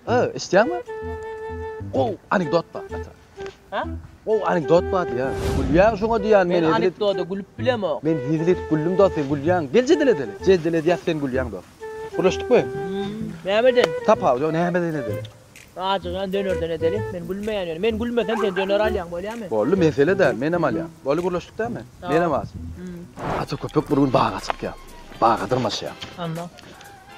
Ö, eşidýäňmi? Gowy anekdot bar, ata. Ha? Gowy anekdot bar diýýän. Gülýäň şoňa diýýän men. Men anekdoda gülüp bilemok. Men hezil edip güldüm dost, sen gülýäň. Gel jedel edeli. Jedel edýäs, sen gülýäň dost. Gürleşdikmi? Nämeden? Tapawudy ýok, nämeden edeli? Ajygan dönerden edeli. Men gülmeýän ýöne. Men gülmesem sen döner alýaň bolýamy? Boldy, mesele däl, menem alýan. Boldy gürleşdik dämi? Menem az. Ata köpek bir gün baga çykýar. Baga dyrmaşýar. Anna.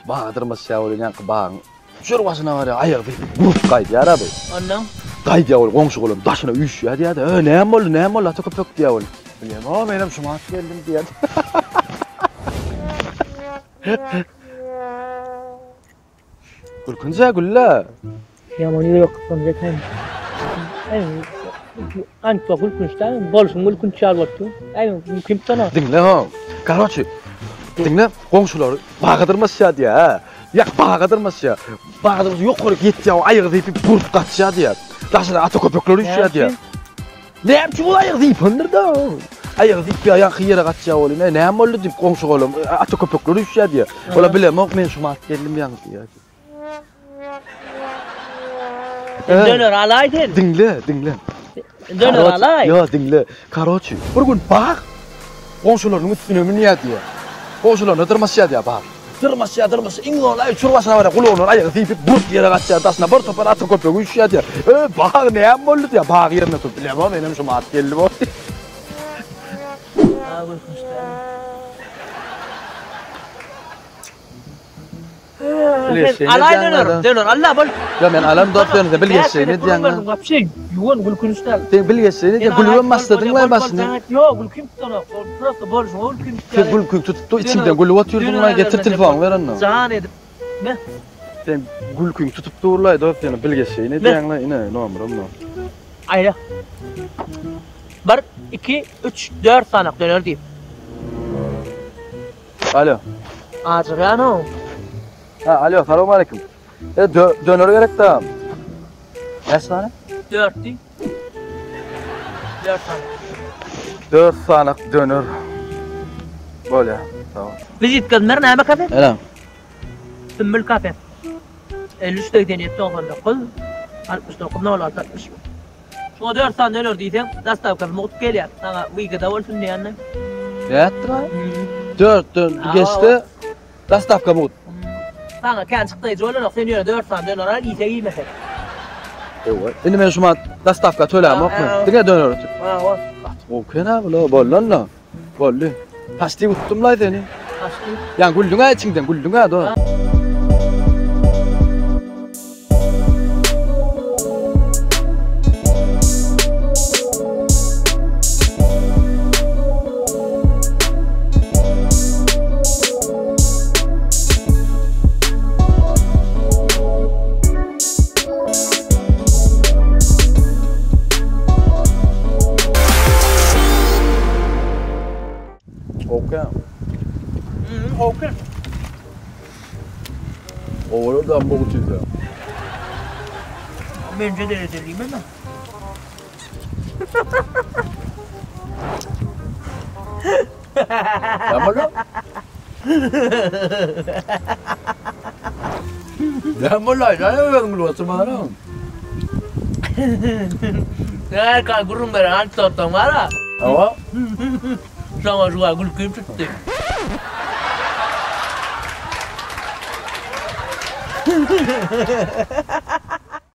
Baga dyrmaşýar welin ýaňky bagyň jür başyna barýar, aýagy depip burup gaýdýar abi. Ondan? Gaýdýar ol goňşy golam daşyna üýşýär diýýär-de, Ö, näme boldy, näme boldy ata köpek diýýär ol. Bilemok, menem şumat geldim diýýär. Gülkünje gülle. Ýaman ýürek gysgynç eken. Aý, anka gülkünç däl, bolşuň gülkünç ýaly bolup dur. Aý, mümkin tutanok. Diňle ho. Karoçi, diňle goňşular baga dyrmaşýar diýýär, hä. Ýa baga dyrmaşýar. Baga dyrmaşýar, ýokary ýetýär, aýagy depip burup gaçýar diýýär. Daşyna ata köpekler üýşýär diýýär. Näme üçin ol aýagy sypandyr-da? Aýagy sypýar, ýaňky ýere gaçýar ol. Ine, näme boldy diýip goňşy golam, ata köpekler üýşýär diýýär. Ola bilemok, men şumat geldim ýaňy diýýär. Döner alaý sen. Diňle, diňle. Döner alaý. Ýo, diňle. Karoçi, bir gün bag goňşularynyň üstüne münýär diýýär. Goňşularyna dyrmaşýar diýýär bag. Dyrmaşýar, dyrmaşýar, iň soňunda aý çür başyna barýar, gulagyndan aýagy sypyp, burup ýere gaçýar, daşyna bir topar ata köpegi üýşýär diýýär. Öý, bag näme boldy diýýär, bag ýerinde turup, bilemok, menem şumat geldi bol. A, gülkünç däl. Sen alaý döner, döner alla bol. Ýa men alam dost sen bilgeşleýin edýäň. Wapşe ýuwan gülkünç däl. Sen bilgeşleýin edýäň, gülübem başladyň-laý başyny. Ýok, gülkim tutanok. Prosto bolşuňa gülkim tutýar. Sen gülküň tutupdy, içiňden gülüp otyrdyň-laý, getir telefonyňy ber onda. Jan edip. Me. Sen gülküň tutup dur-laý dost, ýöne bilgeşleýin edýäň-laý, ine nomerim bu. Aýla. Bir, iki, üç, dört sanak döner diýip. Alo. Ajygýan-ow. Ha, alo, salowmaleýkim. E, dö döner gerek da. Näçe sany? Dört diý. Dört sany. Dört sanak döner. Bolýar. Sag bol. Wizitkany ber, näme kafe? Ene. Sümbül kafe. 53 87 99 69 06 60. Şuňa dört sany döner diýseň, dostawkasy mugt gelýär. Saňa wygoda bolsun diýende. Nätdiň-aý? Dört dön geçdi, dostawka mugt. Saňa kän çykdaýjy bolanok, sen ýöne dört sany döner al, iýsek iýmesek. Ewa. Indi men şumat dostawka tölämokmy? Diňe döner üçin. Hawa. Gaty gowy eken-ä bul-a, boldy onda. Boldy. Paçti utdum-laý seni. Paçti. Ýa güldüň-ä içiňden, güldüň-ä dost. Okey. Hmm, okey. Owadan da bu çizdi. Bence de edelim mi? Näme boldy? Näme boldy? Aýdaýa özüň gülüp oturmalara. Erkan gürrüň beren anekdotlaň bar-a. Hawa. Şoňa şuňa gülkim tutdy.